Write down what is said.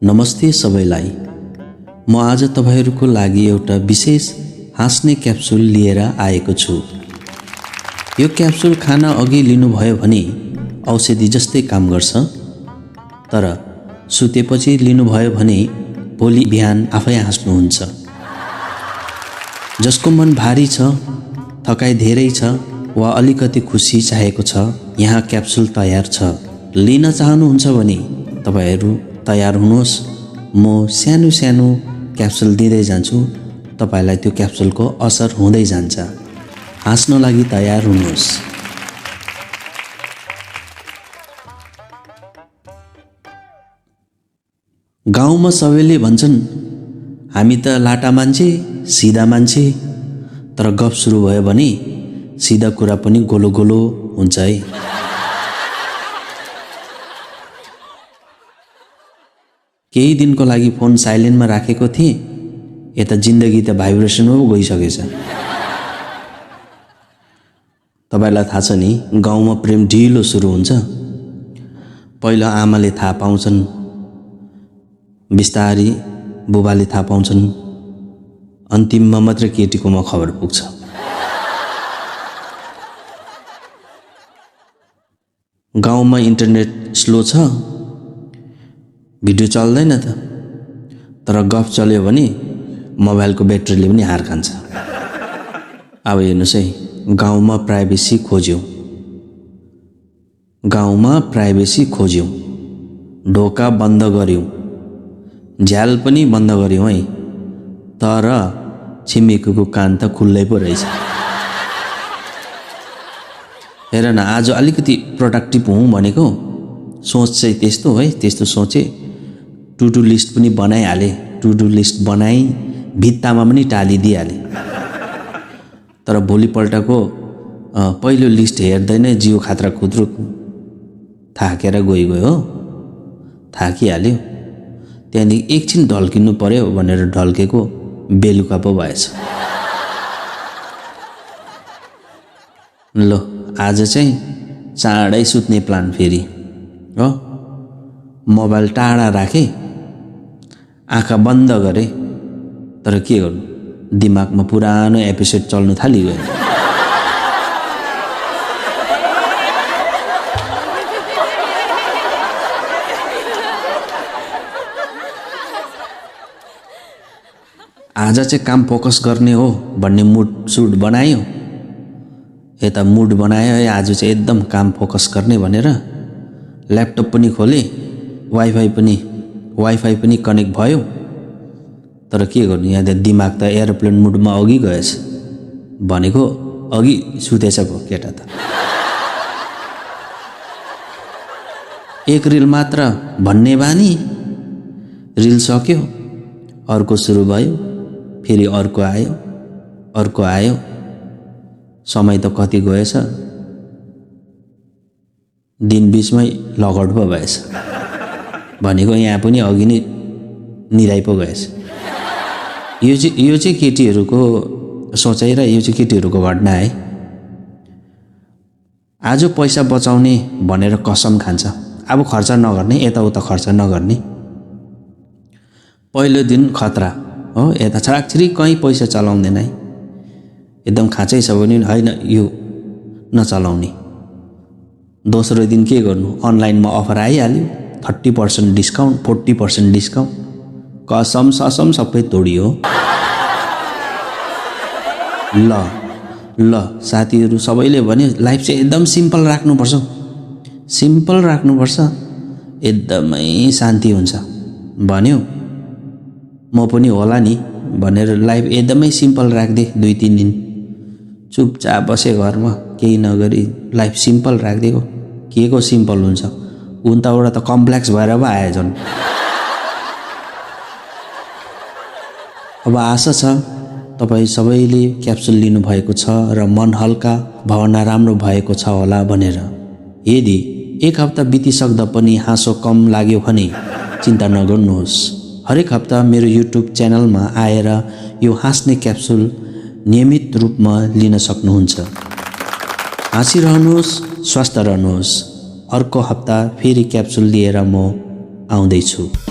नमस्ते सबैलाई। म आज तपाईहरुको लागि एउटा विशेष हाँस्ने क्याप्सुल लिएर आएको छु। यो क्याप्सुल खान अघि लिनुभयो भने औषधि जस्तै काम गर्छ, तर सुतेपछि लिनुभयो भने भोलि बिहान आफै हाँस्नुहुन्छ। जसको मन भारी छ, थकाइ धेरै छ वा अलिकति खुसी चाहेको छ, यहाँ क्याप्सुल तयार छ। लिन चाहनुहुन्छ भने तपाईहरु तयार हुनुहोस्। म सानो सानो क्याप्सुल दिँदै जान्छु, तपाईलाई त्यो क्याप्सुलको असर हुँदै जान्छ। हाँस्न लागि तयार हुनुहोस्। गाउँमा सबैले भन्छन् हामी त लाटा मान्छे, सिधा मान्छे, तर गफ सुरु भयो भने सिधा कुरा पनि गोलो गोलो हुन्छ है। केही दिनको लागि फोन साइलेन्टमा राखेको थिएँ, यता जिन्दगी त भाइब्रेसनमा गइसकेछ। तपाईलाई थाहा छ नि, गाउँमा प्रेम ढिलो सुरु हुन्छ। पहिलो आमाले थाहा पाउँछन्, बिस्तारी बुबाले थाहा पाउँछन्, अन्तिममा मात्र केटीकोमा खबर पुग्छ। गाउँमा इन्टरनेट स्लो छ, भिडियो चल्दैन त, तर गफ चल्यो भने मोबाइलको ब्याट्रीले पनि हार खान्छ। अब हेर्नुस् है, गाउँमा प्राइभेसी खोज्यौं, गाउँमा प्राइभेसी खोज्यौं, ढोका बन्द गर्यौं, झ्याल पनि बन्द गर्यौं है, तर छिमेकीको कान त खुल्लै पो रहेछ। हेर न, आज अलिकति प्रोडक्टिभ हुँ भनेको, सोच चाहिँ त्यस्तो है, त्यस्तो सोचे। टु डु लिस्ट पनि बनाइहाले, टु डु लिस्ट बनाई भित्तामा पनि टालिदिइहाले, तर भोलिपल्टको पहिलो लिस्ट हेर्दैन जिउ खात्रा खुद्रो थाकेर गयो हो, थाकिहाल्यो। त्यहाँदेखि एकछिन ढल्किनु पर्यो भनेर ढल्केको बेलुका पो भएछ। ल आज चाहिँ चाँडै सुत्ने प्लान फेरि हो। मोबाइल टाढा राखे, आँखा बन्द गरे, तर के गर्नु, दिमागमा पुरानो एपिसोड चल्नु थालिगयो। आज चाहिँ काम फोकस गर्ने हो भन्ने मुड सुड बनायो, यता मुड बनायो है, आज चाहिँ एकदम काम फोकस गर्ने भनेर ल्यापटप पनि खोले, वाइफाई पनि कनेक्ट भयो, तर के गर्नु, यहाँ त दिमाग त एरोप्लेन मुडमा अघि गएछ, भनेको अघि सुतेछ पो केटा त। एक रिल मात्र भन्ने बानी, रिल सक्यो, अर्को सुरु भयो, फेरि अर्को आयो, अर्को आयो, समय त कति गएछ, दिन बीचमै लगआउट पो भएछ, भनेको यहाँ पनि अघि नै निराइ पो गएछ। यो चाहिँ केटीहरूको सोचाइ र यो चाहिँ केटीहरूको घटना है। आज पैसा बचाउने भनेर कसम खान्छ, अब खर्च नगर्ने, यताउता खर्च नगर्ने। पहिलो दिन खतरा हो, यता छराकछिरी कहीँ पैसा चलाउँदैन है, एकदम खाँचै छ भने होइन यो नचलाउने। दोस्रो दिन के गर्नु, अनलाइनमा अफर आइहाल्यो, 30% डिस्काउन्ट, 40% डिस्काउन्ट, कसम ससम सबै तोडियो। ल साथीहरू सबैले भने लाइफ चाहिँ एकदम सिम्पल राख्नुपर्छ, सिम्पल राख्नुपर्छ, एकदमै शान्ति हुन्छ भन्यो। म पनि होला नि भनेर लाइफ एकदमै सिम्पल राख्दे, 2-3 दिन चुपचाप बसे घरमा, केही नगरी लाइफ सिम्पल राख्दिएको। के को सिम्पल हुन्छ, उनताबाट त कम्प्लेक्स भएर पो आयो झन्। अब आशा छ तपाईँ सबैले क्याप्सुल लिनुभएको छ र मन हल्का, भावना राम्रो भएको छ होला भनेर। यदि एक हप्ता बितिसक्दा पनि हाँसो कम लाग्यो भने चिन्ता नगर्नुहोस्। हरेक हप्ता मेरो युट्युब च्यानलमा आएर यो हाँस्ने क्याप्सुल नियमित रूपमा लिन सक्नुहुन्छ। हाँसिरहनुहोस्, स्वस्थ रहनुहोस्। अर्को हप्ता फेरि क्याप्सुल लिएर म आउँदैछु।